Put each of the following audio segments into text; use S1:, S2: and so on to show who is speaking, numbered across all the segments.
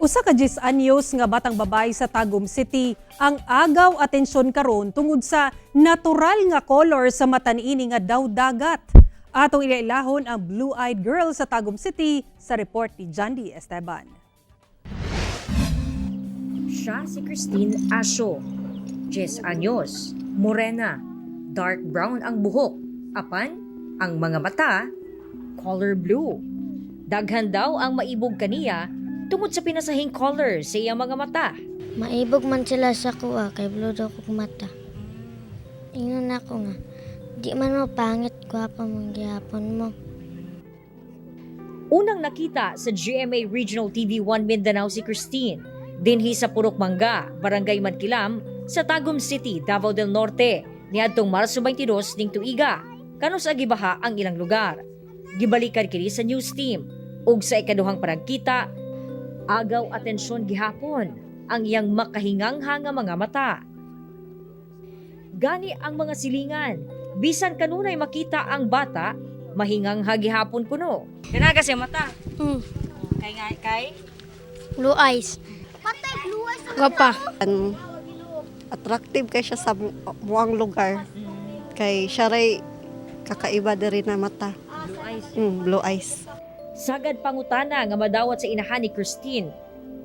S1: Usa ka 10 anyos nga batang babae sa Tagum City ang agaw atensyon karon tungod sa natural nga color sa mata niini nga daw dagat. Atong ilailahon ang blue-eyed girl sa Tagum City sa report ni Jandy Esteban.
S2: Siya si Christine Asio. 10 anyos, morena, dark brown ang buhok, apan ang mga mata, color blue. Daghan daw ang maibog kaniya tungod sa pinasahing color sa iyang mga mata.
S3: Maibog man sila sa kuha kay blue daw kog mata. Ingnon ako nga, di man mo pangit, gwapa man gihapon mo.
S2: Unang nakita sa GMA Regional TV 1 Mindanao si Christine, dinhi sa Purok Mangga, Barangay Mankilam, sa Tagum City, Davao del Norte, niadtong Marso 22 ning tuiga, kanus gibaha ang ilang lugar. Gibalikan kini sa news team ug sa ikaduhang panagkita, agaw atensyon gihapon ang iyang makahingangha nga mga mata. Gani ang mga silingan, bisan kanunay makita ang bata, mahingangha gihapon kuno. Kana kasi mata. Kay nga kay
S3: Blue eyes. Gwapa.
S4: An attractive kay siya sa buang lugar. Kay siya ray kakaiba diri na mata.
S2: Blue eyes.
S4: Blue eyes.
S2: Sagad pangutana nga madawat sa inahan ni Christine.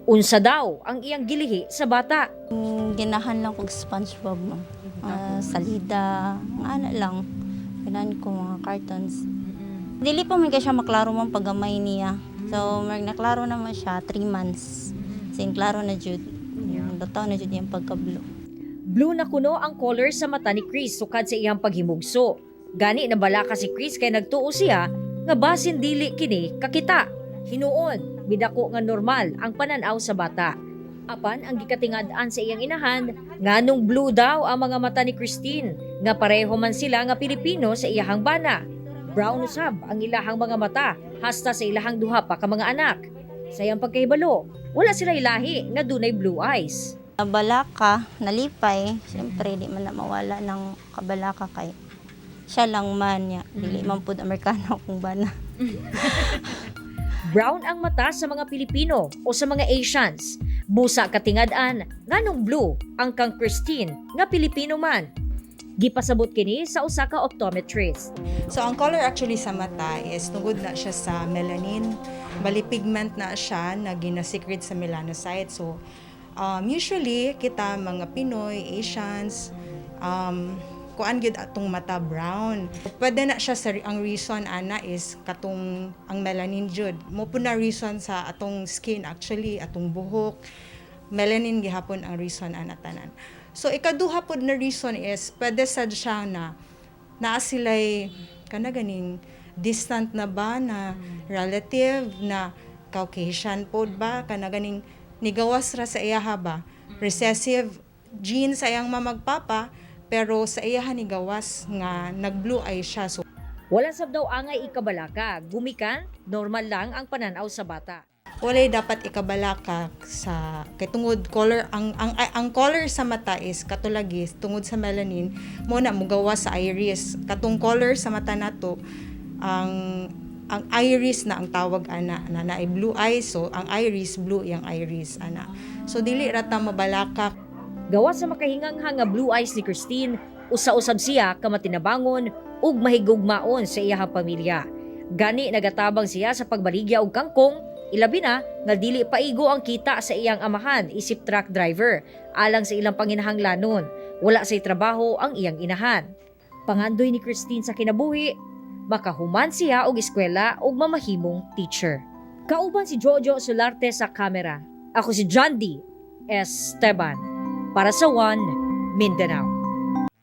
S2: Unsa daw ang iyang gilihi sa bata?
S5: Ginahan lang kog SpongeBob, ma'am. Ah, salida, mga ana lang. Ganahan ko mga cartoons. Dili pa man kay siya maklaro, man, paggamay niya. So, mag naklaro naman siya 3 months. Sin klaro na jud. Yung lutaw na jud yung pagka-blue.
S2: Blue na kuno ang color sa mata ni Chris sukad sa iyang paghimugso. Gani nabalaka si Chris kay nagtuo siya nga basin dili kini kakita. Hinuon, midako nga normal ang pananaw sa bata. Apan ang gikatingad-an sa iyang inahan, nganong blue daw ang mga mata ni Christine, nga pareho man sila nga Pilipino sa iyahang bana. Brown usab ang ilahang mga mata hasta sa ilahang duha pa ka mga anak. Sa iyang pagkahibalo, wala sila ilahi nga dunay blue eyes.
S5: Nabalaka, nalipay. Siyempre, di man na mawala ng kabalaka kay siya lang man niya. Dili man pud Amerikano kung bana.
S2: Brown ang mata sa mga Pilipino o sa mga Asians. Busa katingad-an nganong blue ang kang Christine nga Pilipino man. Gipasabot kini sa usa ka optometrist.
S6: So ang color actually sa mata is tungod na siya sa melanin. Bali pigment na siya na ginasecrete sa melanocyte. So usually kita mga Pinoy, Asians, kuan gyud atong mata, brown. Pwede na siya sa ang reason ana is katong ang melanin jud. Mao pud na reason sa atong skin actually, atong buhok. Melanin gihapon ang reason ana tanan. So ikaduha pod na reason is pwede sad siya na naa sila'y kana ganing distant na ba na relative na Caucasian pod ba, kana ganing nigawas ra sa iyaha ba, recessive gene sa iyang mamagpapa, pero sa iyaha nigawas nga nag blue eye siya, so
S2: Wala sab daw angay ikabalaka, gumikan normal lang ang pananaw sa bata.
S6: Walay dapat ikabalaka sa kay tungod color ang color sa mata is katulagis tungod sa melanin mo na mugawas sa iris. Katong color sa mata nato, ang iris na ang tawag ana na naay blue eyes, so ang iris blue, yang iris ana, so dili ra ta mabalaka.
S2: Gawas sa makahingangha nga blue eyes ni Christine, usa-usab siya ka matinabangon ug mahigugmaon sa iyahang pamilya. Gani nagatabang siya sa pagbaligya og kangkong, ilabi na nga dili paigo ang kita sa iyang amahan isip truck driver alang sa ilang panginahanglanon. Wala say trabaho ang iyang inahan. Pangandoy ni Christine sa kinabuhi, makahuman siya og eskwela ug mamahimong teacher. Kauban si Jojo Solarte sa kamera. Ako si John D. Esteban. Para sa One Mindanao.